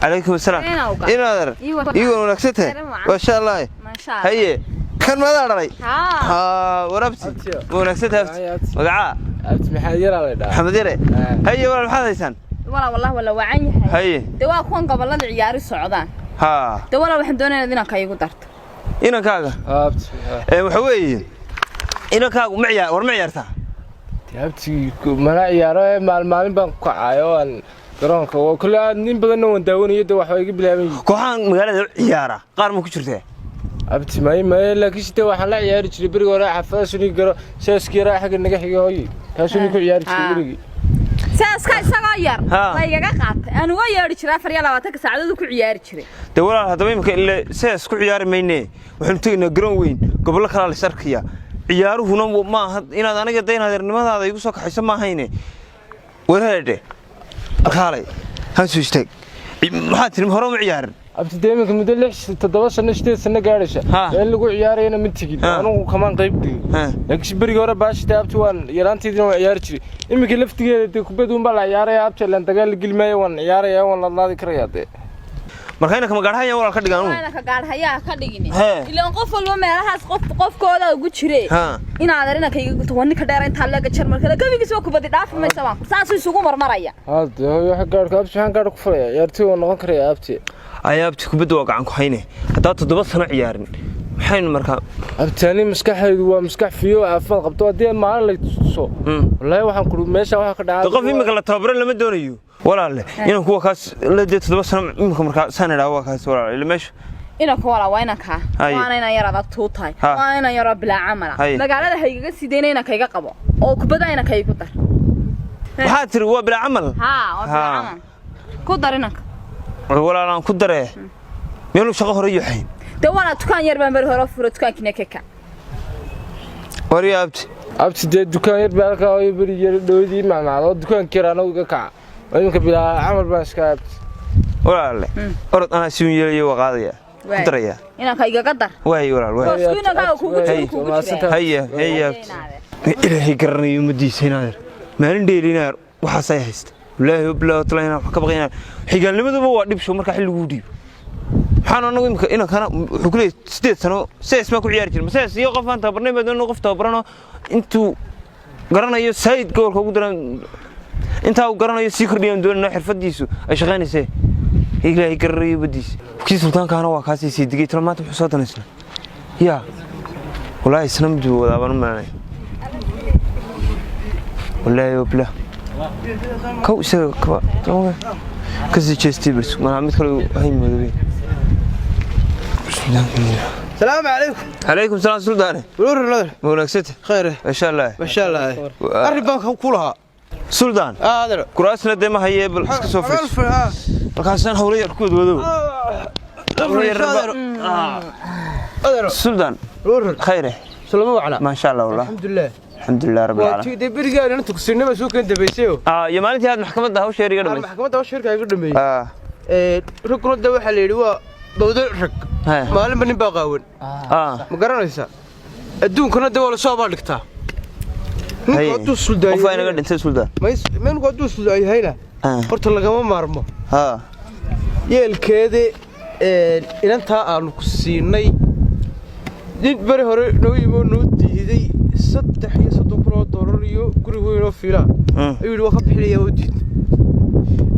Calaykum asalaam. Inawga. Inaader. Iiwan. Iiwan wanaagsantahay. Khayran wacan. Maasha Allah. Maasha Allah. Haye. Kan madaa dhalay? Haa. Haa, warabti. Abtiyo. Ma wanaagsantahay abti? Haye, abti. Magacaa? Abti Maxamed Yaraa la dhahaa. Maxamed Yare. Haye walaal, maxaad haysaan? Walaa wallah wala wacan yahay. Haye. Dee waa kuwan gobolada ciyaari socdaan. Haa. Dee walaa waxaan doonaynaa inaad ka igu darto. Inankaaga. Haa, abti. Ee waxa weeye. Inankaagu ma ciyaar, war ma ciyaartaa? Dee abti mana ciyaaro ee maalmaalin baan ku kacayo aan garoonka oo kale aad nin badanna waan daawanayo, dee waxba iga bilaaban yihiin. Kooxahan magaalada ciyaara qaar ma ku jirtaa? Abti may may, laakiin sidee waxaan la ciyaari jiray berigi hore xaafada suni garo seeski yaraa xagga naga xigay hooyi kaasuu ku ciyaari jiray berigi. Saaska isagoo yar Haa. la igaga qaatay. Aan uga yeedhi jiray 24 saacadood ku ciyaari jiray. Dee walaal, haddaba imika ile sees ku ciyaari mayne, waxaynu tegaynaa garoon weyn, gobollo kalaa la is arkaya. Ciyaaruhuna ma aha inaad aniga dayn adeernimadaada igu soo kaxayso ma ahayne. Wareedhe, kaalay, han soo istaag. Maxaad tiri? Hore uma ciyaarin? Abti dee iminka muddo 6 7 sano 8 sano gaadhaysa in lagu ciyaarayana ma tegin, anugu kamaan qayb gelin, laakiin berigi hore baashita abti waan yaraanteydina waan ciyaari jiray. Iminka laftigeeda dee kubad uun baa la ciyaaraya abti, laan dagaal la geli maayo, waan ciyaaraya, waan ladlaadi karayaa dee. Marka inanka magaadhahayan walaal ka dhigaan. Waana ka gaadhayaa ka dhigin. Hee. Ilaan qof walba meelahaas qof qofkooda ugu jire. Haa. Inaad arina ka iga guto waa ninka dheer intaa laga jar markale gabigiisa waa kubadi dhaafi maysa baan. Saasuu isugu marmaraya. Haa dee hooyo, waxa gaadhka abti waxaan gaadha ku falaya ciyaartoy waan noqon karaya abti. Ayaa abti, kubadda waa gacan ku hayne, haddaad 7 sano ciyaarin maxaynu markaa? Abti ani maskaxdaydu waa maskax fiyo caafimaad qabto, haddii maalin lay tuso wallaahi waxaan kuri meesha waxa ka dhacaa. Qof imika la tababaro lama doonayo walaalle, inaan kuwa kaas la dee 7 sano imika markaa saan idhaa waa kaas walaal ila meesha. Inanka walaa waa inankaa. Haye. Waana inan yar adag tuu tahay. Ha. Waana inan yaroo bilaa camala. Haye. Magaalada ha igaga sideyna inanka iga qabo oo kubadda inanka igu dar. Waxaad tiri waa bilaa camal. Haa, waa bilaa Ha. camal. Ku dar inanka. Walaal aan ku daree, meeluu shaqo hore yuxayn? Dee walaa dukaan yar baan beri hore furo dukaankiina keka. Warya abti. Abti dee dukaan yar baa halkaa hooyo beri yar dhowadii macmacdo dukaanka yar anagu iga kaca oo iminka bilaa camal baan iska abti. Walaalle, orod, anaa si un yeelaya, waa qaadaya, ku Waay. daraya. Inanka igaga dar. Waay walaal, waay. Boosku inankaa kugu jiro kugu jira. Haye haye abti, ilaahay garanayo ummaddiisa inaader maalin dheeli inaader waxaasay haysta, wallaahi wabilaahi taala inaan wax ka baqay inaan xigaalnimaduba waa dhib show. Markaa xilli lagu dhiibo maxaan anagu imika inankana wuxuu ku leeyahay 8 sano sees maa ku ciyaari jiray masees iyo qof aan tababarnay baa doonay, qof tababarano intuu garanayo saayid gobolka ugu daran intaa uu garanayo sii kordhiyaan doonayna xirfadiisu ay shaqaynaysee. Ilaahay garanayo ummaddiisa, kii sultaankaana waa kaasii sii digay talo. Maanta muxuu soo danaysna yaa wallaahi isna mid buu wadaa baan u malanaya, wallaahi wabilah kow isaga kaba kasii jeestay bas manaa mid kale hay madoobeen. السلام عليكم. Calaykum salaam suldaane. ولور النظر. Ma wanaagsanta? خير. Maasha Allah. ما شاء الله arrin baan ku lahaa. Suldaan. Adeer. Kuraasna dee ma hayee, bal iska soo fadhiiso markaasaan hawlo yar ku wadwadow. Adeer. Suldaan. ولور. Khayre. Salama wacna. Maasha Allah wallah. Alxamdulilah. Alxamdulilah rabbil waa caalamiin. tii dee berigaan inta kusinaba soo keen dambaysayo. Ah, iyo maalintii aad maxkamadda hawsha yar iga aan dhamaysay. Maxkamadda hawsha yarka iga dhameeyey. Ah. Ee raguna de waxaa la yidhi waa dawdo rag Hee. maalinba nin baa qaawan. Ah. Ma garanaysaa, adduunkana de waa lasoo abaal dhigtaa ninku Haye. hadduu suldaan Qof baa inaga dhintay suldaan. Ninku hadduu suldaan yahayna Ah. horta lagama maarmo. Ha. Yeelkeedi inantaa aanu ku siinay nin beri hore noo yimi oo noo diiday $33,000 iyo guri weyn oo fiilaa ayuu yidhi waa ka bixinaya oo diid.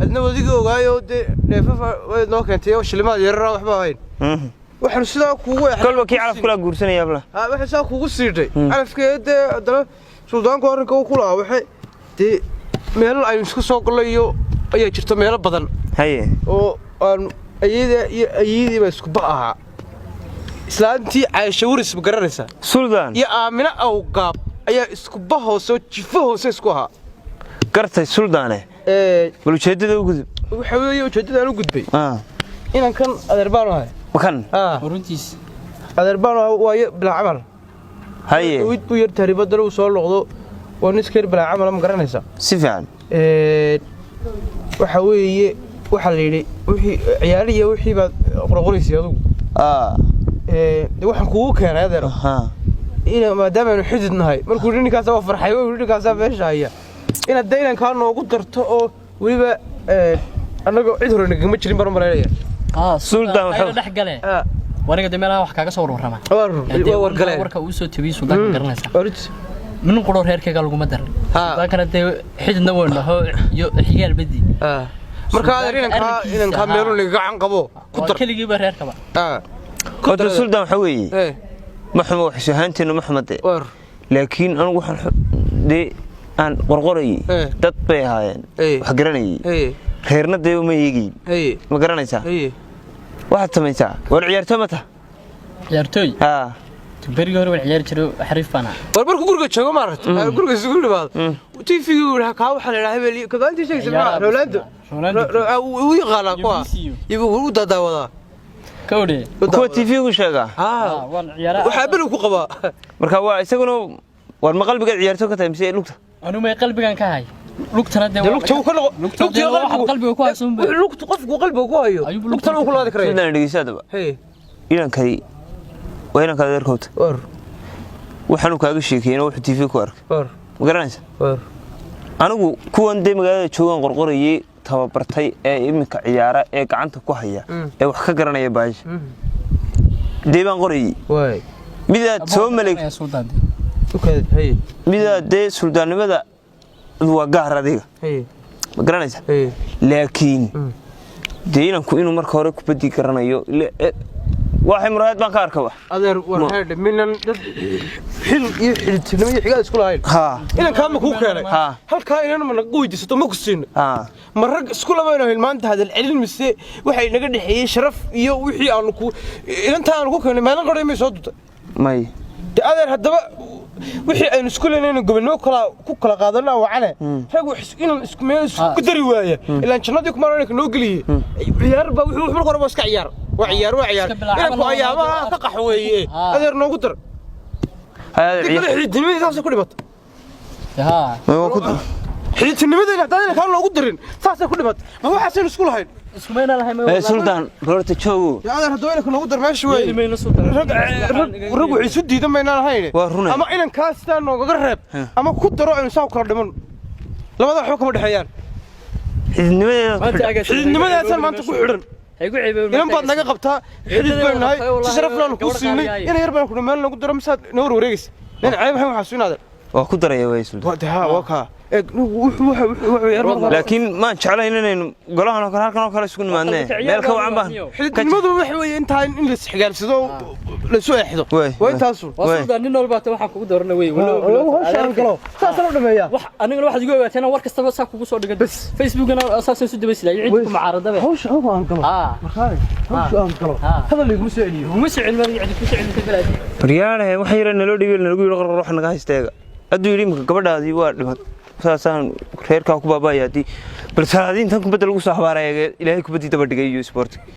Adna wadiga ogaayoo dee neefafa way noo keentay oo shilimaad yarara waxba ahayn. Waxaanu sidaa kuugu Kolba kii calaf kula guursanaya bla. Ha, waxaan sidaa kuugu siidhay calafkeeda dee haddana suldaanku arrinka uu ku lahaa waxay dee meelo aynu iska soo gallay iyo ayaa jirta meelo badan Haye. Oo aan ayada iyo ayadii baa isku ba ahaa, islaantii Caasha Waris ma garanaysaa? Suldaan. Iyo Aamina Awgaab ayaa isku ba hoose oo jifo hoose isku ahaa. Gartay suldaane. Ee. Bal ujeeddada u gudub. Waxa weeye ujeeddada aan u gudbay ah inankan adeer baan ahay. Makan. Ah. Runtiis. Adeer baan ahay waayo bilaa camal. Haye. Wid buu yar tahriibadana uu soo noqdo, waa nin iska yar bilaa camal, ma garanaysaa? Si fiican. Ee waxa weeye waxaa la yidhi wixii ciyaariya wixii baad qorqoraysay adigu. Ah. Ee dee waxaan kugu keenay adeer Ha. ina maadaama aynu xidid nahay, markuu yidhi ninkaasa waa farxay, wuu yidhi ninkaasaa meesha haya, inaad dee inankaa noogu darto oo weliba Annagoo cid hore nagama jirin baan u malaynaya. Suldaan suldaanwaxuu dhex gale waniga de meelaha wax kaaga soo warwarama. Waa wargaleen. Warka uu soo tabiyey suldaanka garanaysa min quro reerkayga laguma darin. Sultaankana dee xididna weyn dhaho iyo xigaal badi. Marka adeer inankaa meeluu naga gacan qabo ku dar. Keligiiba reerkaba. Horta suldaan waxa weeye, ma xumo wax ahaanteenu, ma xumade, laakiin anigu waxaan dee aan qorqorayay dad bay ahaayeen wax garanayay, reerna dee uma eegayn, ma garanaysaa? Waxaad samaysaa, war ciyaartooy ma taha? Ciyaartooy? Haa. Berigii hore waan ciyaari jiray, xariif baan ahaa. War markuu guriga joogo, maaragta, guriga isugu dhibaado TV-gu yidhaha kaa waxaa la yidhaha hebel kagaantii sheegaysa maxaa Ronaldo u yaqaanaa kuwa ibu u dadaawadaa. Kawdhe. Kuwa TV-gu sheegaa. Waan ciyaaraa. Waxaa belu ku qabaa. Marka waa isaguna, war ma qalbiga ciyaartooy ka tahay mise lugta? Anu may qalbigan ka hay, lugtana dee. Lugta uu ka noqo. Lugta qalbiga ku hayso. Lugta qofku qalbiga ku hayo lugtana uu ku laadi karaya. Sidaan dhegeysa hadaba, inankay waa inanka adeerkoota waxaanu kaaga sheekeeyeen wuxuu TV ku arkay, ma garanaysa? Anigu kuwan dee magaalada joogaan qorqorayay, tababartay ee iminka ciyaara ee gacanta ku haya ee wax ka garanaya baasha dee baan qorayay. Midaad soo maleeg, midaad dee suldaannimada waa gaar adiga, ma garanaysa? Laakiin dee inanku inuu marka hore kubaddii garanayo waxay muraayad baan ka arka wax. Adeer war heedhe, minan dad xil iyo xididtinimo iyo xigaal isku lahayn inankaa ma kuu keenay halkaa inan ma naga weydiisato ma ku siino ma rag isku labaynu hayn maanta hadal celin mise waxay naga dhexeeyey sharaf iyo wixii aanu ku inantaa aanu ku keenay maalin qadhay may soo dutay? May. De adeer, haddaba wixii aynu isku leynayno gobonnimo kala ku kala qaadana wacane rag wax inaan isku meel isku dari waaya ilaan jannadii kuma inanka noo geliyey ciyaar baa wuxuu marka hore waa iska ciyaar, waa ciyaar, waa ciyaar. Inanku ayaamaha ka qaxweeye, adeer noogu dar xididtinimadii saasay ku dhimatay. Xididtinimadii haddaan inankaa loogu darin saasay ku dhimatay, ma waxaasaynu isku lahayn? Suldaan horta joogo. Adeer, haddaba inanka noogu dar meesha weeye, rag wax isu diidan baynaan ahayn. Ama inankaa sidaa noogaga reeb ama ku daro aynu saa kala dhiman, labada waxba kama dhexeeyaan. Xididnimadeedasaan maanta ku xidhan. Inan baad naga qabtaa, xidid baynu nahay, si sharaf laanu kuu siinay, ina yar baan ku meel noogu daro misaad noo warwareegaysa nin ceeb ahayn waxaa siin adeer. Waa ku daraya way suldaan. Ha, waa kaa. Laakiin maan jeclayn inaynu golahan oo kale halkan oo kale isugu nimaadnee meel ka wacan baan. Xididnimadu waxa weeye intaa in la isxigaalsado, la isu eexdo, waa intaasun. Waa nin walba waxaan kugu doorana wey. Saasaan u dhameeyaa. Wax anigana waxaad igu ogaateen war kastaba saa kugu soo dhigan Facebookana saasaan isu daba sidaa iyo cid ku mucaaradaba. Hawsha aan galo markaa, hawsha aan galo hadal iguma soo celiyo. Iguma soo celin, cid ku soo celin balaadi. Baryaalahe waxa yara naloo dhibay, nalagu yidhi qorqor wax naga haysteega hadduu yidhi imika gabadhaadii waa dhiman, saasaan reerkaa ku baaba'aya haddii bal salaadiintan kubadda lagu soo habaaraya. Ilaahay kubaddii daba dhigay iyo isboortiga.